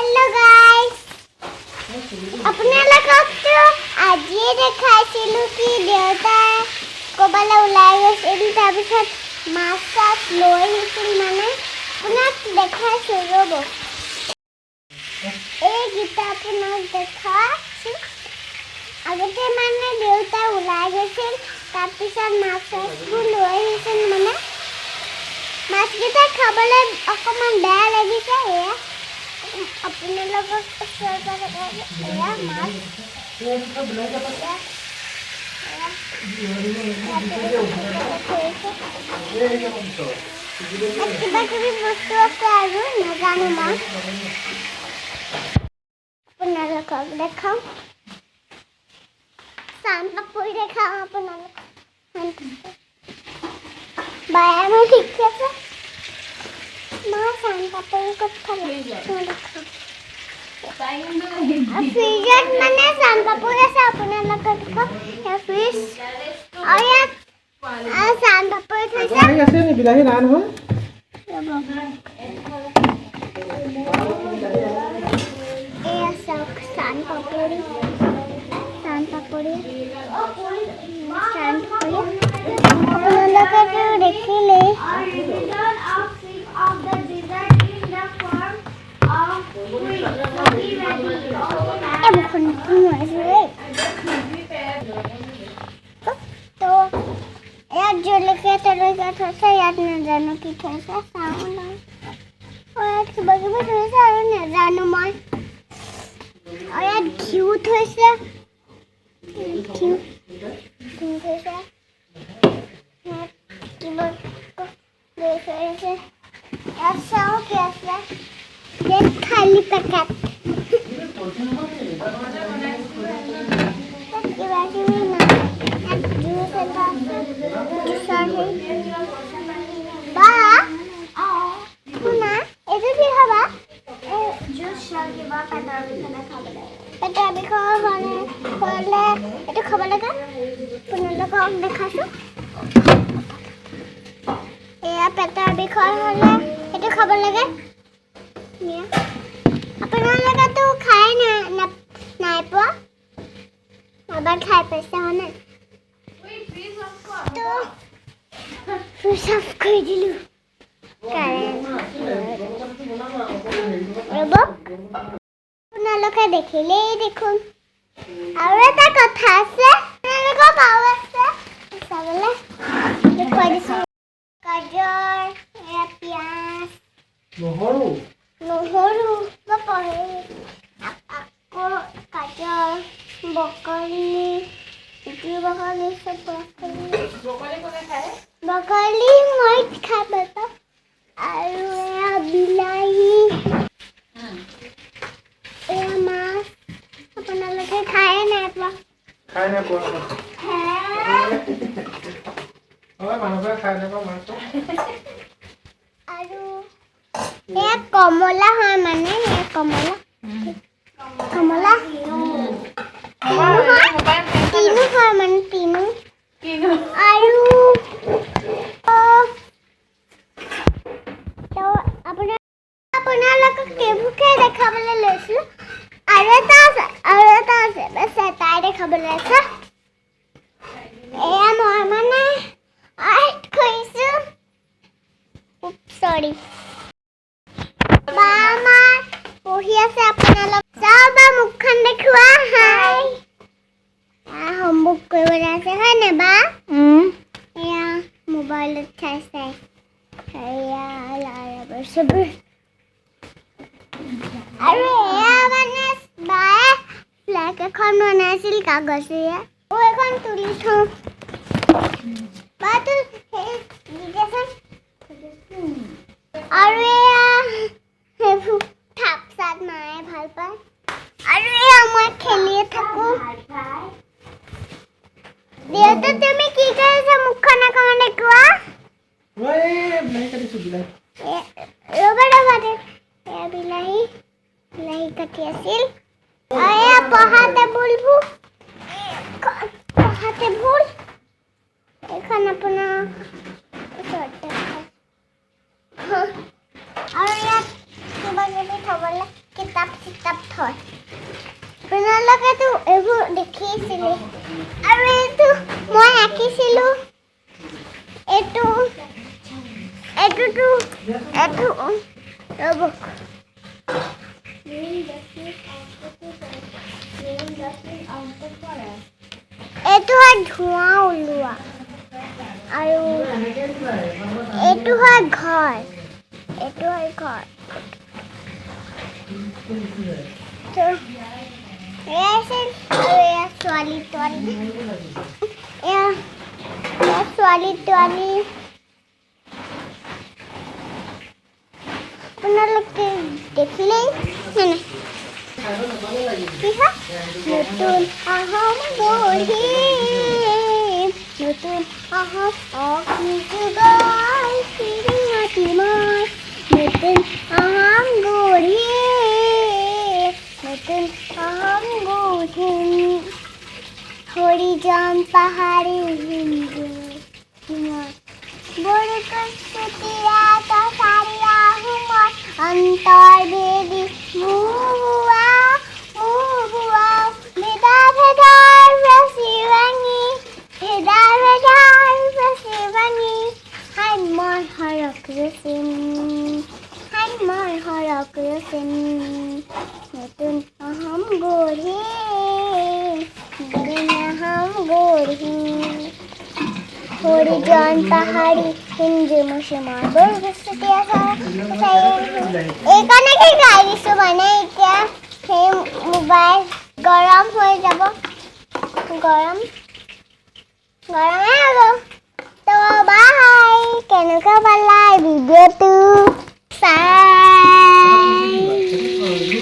Hello' guys, আপোনালোককতো আজিয়ে দেখাইছিলোঁ কি দেউতাই ক'ৰবালৈ ওলাই গৈছিল, তাৰপিছত মাছ চাছ লৈ আহিছিল। মানে আপোনাক দেখাইছোঁ, ৰ'ব। এইকেইটা আপোনাক দেখাইছোঁ। আগতে মানে দেউতা ওলাই গৈছিল, তাৰপিছত মাছ চাছবোৰ লৈ আহিছিল। মানে মাছকেইটা খাবলৈ অকণমান বেয়া লাগিছে। এয়া আপোনালোকক ওচৰৰ পৰা দেখাইছোঁ। এয়া মাছ, এয়া, এয়া, ইয়াতে থৈছে। ইয়াত কিবা কিবি বস্তু আছে আৰু নাজানো মই। আপোনালোকক দেখাওঁ, চান পাপৰি দেখাওঁ আপোনালোকক। বায়ে মোৰ শিকি আছে। মা, চান পাপৰি ক'ত থ'লে? মই দেখাওঁ। ফ্ৰিজত মানে চান পাপৰি আছে, আপোনালোকক দেখাওঁ। এয়া ফ্ৰিজ আৰু ইয়াত আৰু চান পাপৰি থৈছে। বিলাহী আছে নি? বিলাহী নাই নহয়। ৰ'ব। এয়া চাওক, চান পাপৰি, চান পাপৰি, চান পাপৰি। আপোনালোকেতো দেখিলেই। Return of sick of the dessert in the form of sweet. Okay, ready. Okay, এই মুখখন নোৱাৰিছোঁ দেই। তো ইয়াত জলকীয়া তলকীয়া থৈছে, ইয়াত নাজানো কি থৈছে, চাওঁ নহয়। অঁ, ইয়াত কিবা কিবি থৈছে আৰু নাজানো মই। আৰু ইয়াত ঘিউ থৈছে, ঘিউ ঘিউ থৈছে। ইয়াত কিবা লৈ থৈছে। ইয়াত চাওঁ কি আছে। ইয়াত খালী পেকেট। ইয়াত কিবা কিবি নাই। ইয়াত জুচ এটা আছে, জুচৰ হেৰি। বা, শুনা, এইটো কি খাবা? জুচ কিবা পেটৰ বিষয়ে খাব লাগে। পেটৰ বিষৰ হ'লে এইটো খাব লাগে। আপোনালোকক দেখাইছোঁ। এয়া পেটৰ বিষৰ হ'লে এইটো খাব লাগে। এয়া। আপোনালোকেতো খাই নাই নাই পোৱা? এবাৰ খাই পাইছে হয়নে? তো ফ্ৰিজ অফ কৰি দিলোঁ। কাৰেণ্ট, ৰ'ব। আপোনালোকে দেখিলেই দেখোন। আৰু এটা কথা আছে, আপোনালোকক আৰু আছে চাবলৈ দেখুৱাই দিছোঁ। গাজৰ, এয়া পিঁয়াজ। নহৰু। নহৰু বা পঢ়ি আকৌ গাজৰ, বাকলি, ইটো বাকলি, চব বাকলি। বাকলি মই খাই ভাল পাওঁ। আৰু এয়া বিলাহী, এয়া মাছ। আপোনালোকে খায়ে নাই পোৱা। খাই নাই পোৱা। হয়, মানুহবোৰে খাই নাই পোৱা মাছটো। আৰু এয়া কমলা হয়, মানে এয়া কমলা, কমলা কিনো হয়, কিনো হয়, মানে কিনো। আৰু তো আপোনালোকক সেইবোৰকে দেখাবলৈ লৈছিলোঁ। আৰু এটা আছে, আৰু এটা আছে, বাছ এটাই দেখাবলৈ আছে। এয়া মই মানে আৰ্ট কৰিছোঁ। চৰি, বা আমাৰ পঢ়ি আছে। আপোনালোক চাওঁ বা, মুখখন দেখুওৱা। হাই, হোমৱৰ্ক কৰিবলৈ আছে, হয় নাই বা? এয়া মোবাইলত চাই চাই। এয়া ল'ৰাবোৰ চবৰ। আৰু এয়া মানে বায়ে ফ্লেগ এখন বনাইছিল কাগজেৰে। অ, এখন তুলি থওঁ। বা, তোৰ সেই দি দেচোন। আৰু এয়া সেইবোৰ থাপ চাপ মায়ে ভাল পায়। আৰু এয়া মই খেলিয়ে থাকোঁ। দেউতা, তুমি কি কৰিছা? মুখখন অকণমান দেখুওৱা। মই এই বিলাহী কাটিছোঁ, বিলাহী। ৰ'বা, ৰ'বা দে। এয়া বিলাহী, বিলাহী কাটি আছিল। আৰু এয়া পঢ়া টেবুলবোৰ, এইখন পঢ়া টেবুল। এইখন আপোনাৰ ওচৰতে আছে। আৰু ইয়াত কিবা কিবি থ'বলৈ কিতাপ চিতাপ থয়। আপোনালোকেতো এইবোৰ দেখিছিলে। আৰু এইটো মই আঁকিছিলোঁ। এইটো এইটোতো এইটো ৰ'ব। Name the chief of the forest. Name the chief of the forest. এইটো হয় ধোঁৱা ওলোৱা আৰু এইটো হয় ঘৰ, এইটো হয় ঘৰ। তো এয়া আছিল আৰু এয়া ছোৱালী তোৱালী, এয়া এয়া ছোৱালী তোৱালী। আপোনালোকে দেখিলেই নাই? কি হয়? নতুন অসম গঢ়িম, নতুন অসম অগ্নিযুগৰ ফিৰিঙতি মই। নতুন অসম গঢ়িম, নতুন অসম গঢ়িম। হৰিজন, পাহাৰী, হিন্দু, বড়ো, চুতীয়া, কছাৰী, আহোমৰ অন্তৰ্ভেদী মুহুৱা মুহুৱা ভেদা ভেদাৰ প্ৰাচীৰ ভাঙি, ভেদা ভেদাৰ প্ৰাচীৰ ভাঙি সাম্যৰ সড়ক ৰচিম, সাম্যৰ সড়ক ৰচিম। নতুন অসম গঢ়িম, নতুন অসম গঢ়িম। হৰিজন, পাহাৰী, হিন্দু, মুছলমান, বড়ো, চুতীয়া। এইকাৰণে গাই দিছোঁ, মানে এতিয়া সেই মোবাইল গৰম হৈ যাব, গৰম গৰমে হ'ব। তো বাই, কেনেকুৱা পালা ভিডিঅ'টো চাই?